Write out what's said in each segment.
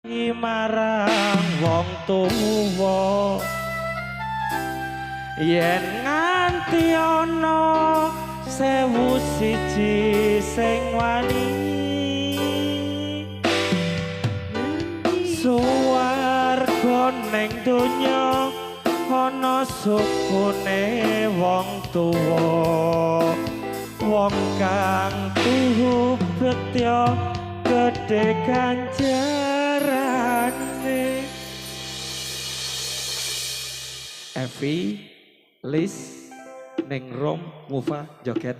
Marang wong tuwa yen nganti ana 1001 sing wani suwarga ning donya ana sukune wong tuwa wong kang tuhu betya gedhe ganjarane. Evi, Lis, Neng Rom, Mufa, joget.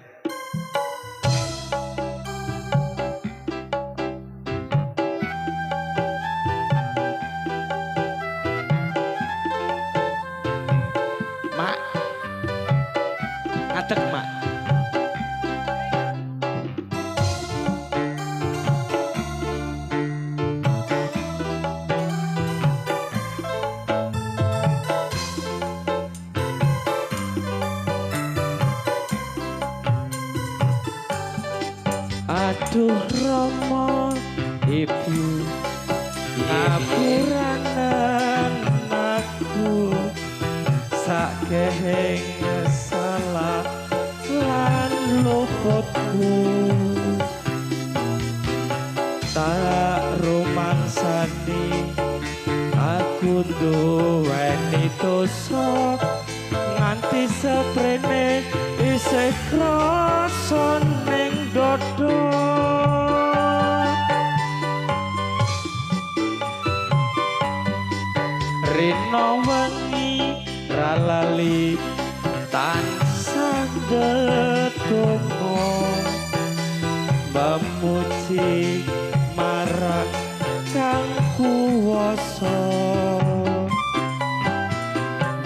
Mak, ngadeg mak. Aduh Rama ibu ngapuranen aku sakeheng salah lan luputku tak rumangsani aku duweni dosa nganti seprene isih krasa ning dada. Rino wengi ra lali tansah ndedonga memuji marang Kang Kuwasa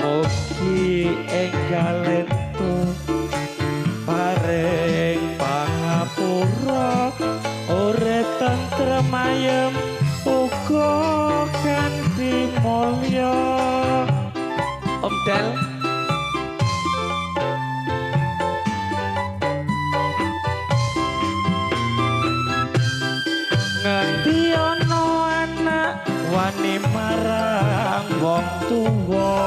mugi enggal entuk paring pangapura ora tentrem ayem uga kanthi mulya. Om Del ngendi ana anak wani marang wong tuwa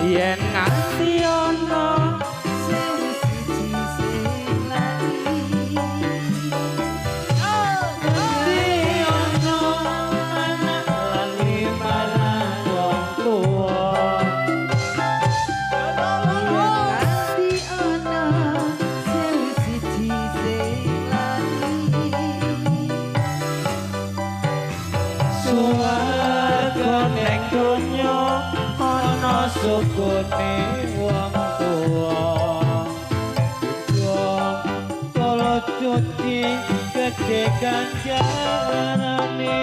yen nganti ana 1001 sing lali ngendi ana anak lali marang wong tuwa nganti ana 1001 sing lali suwarga ning donya ana sukune wong tuwa Wong kala cuci gedhe ganjarane.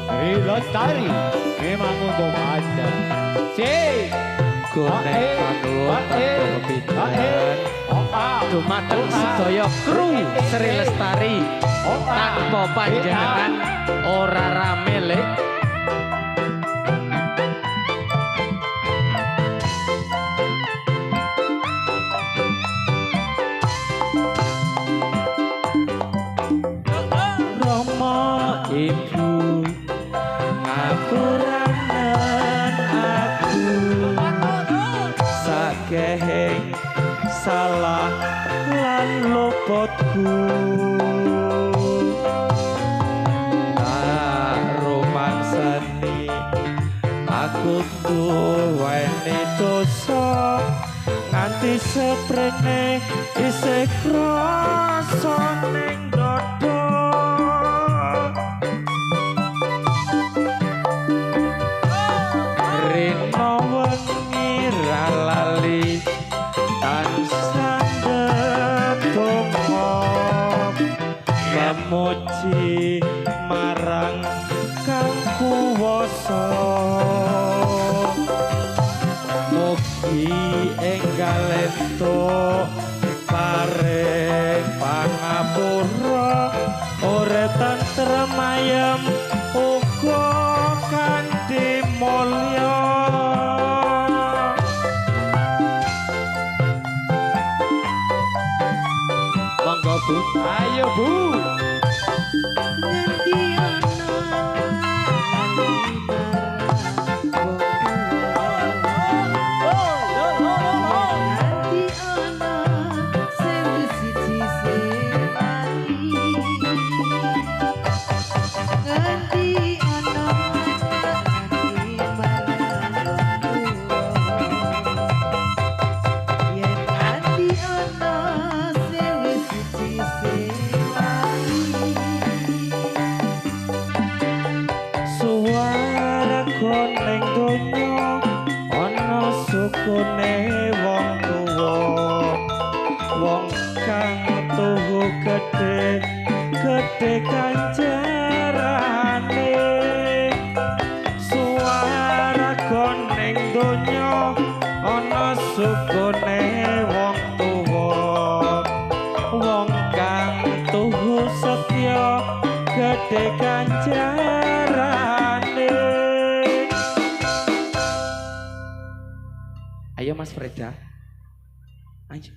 Sri Lestari memang untuk Anda. C Gonek panuwun tanpa pepindhan dumateng sedaya kru Sri Lestari tanpa panjenengan ora rame lek. Rama ibu ngapuranen aku sakeheng salah lan luputku tak rumangsani aku duweni dosa nganti seprene isih krasa ning dada. Rino wengi ra lali tansah ndedonga memuji marang Kang Kuwasa mugi enggal entuk paring pangapura ora tentrem ayem uga kanthi mulya. Bu. Ayo Bu. Ngendi ana lali marang wong tuwa. Nganti ana 1001 sing lali. Ngendi ana lali marang wong tuwa. Yen nganti ana 1001 sing lali. Suwaraga ning donya ana sukune wong tuwa. Wong kang tuhu gedhe gedhe ganjarane. Suwaraga ning donya ana sukune wong tuwa. Wong kang tuhu setya gedhe ganjarane. Ayo Mas Freda. Ayo.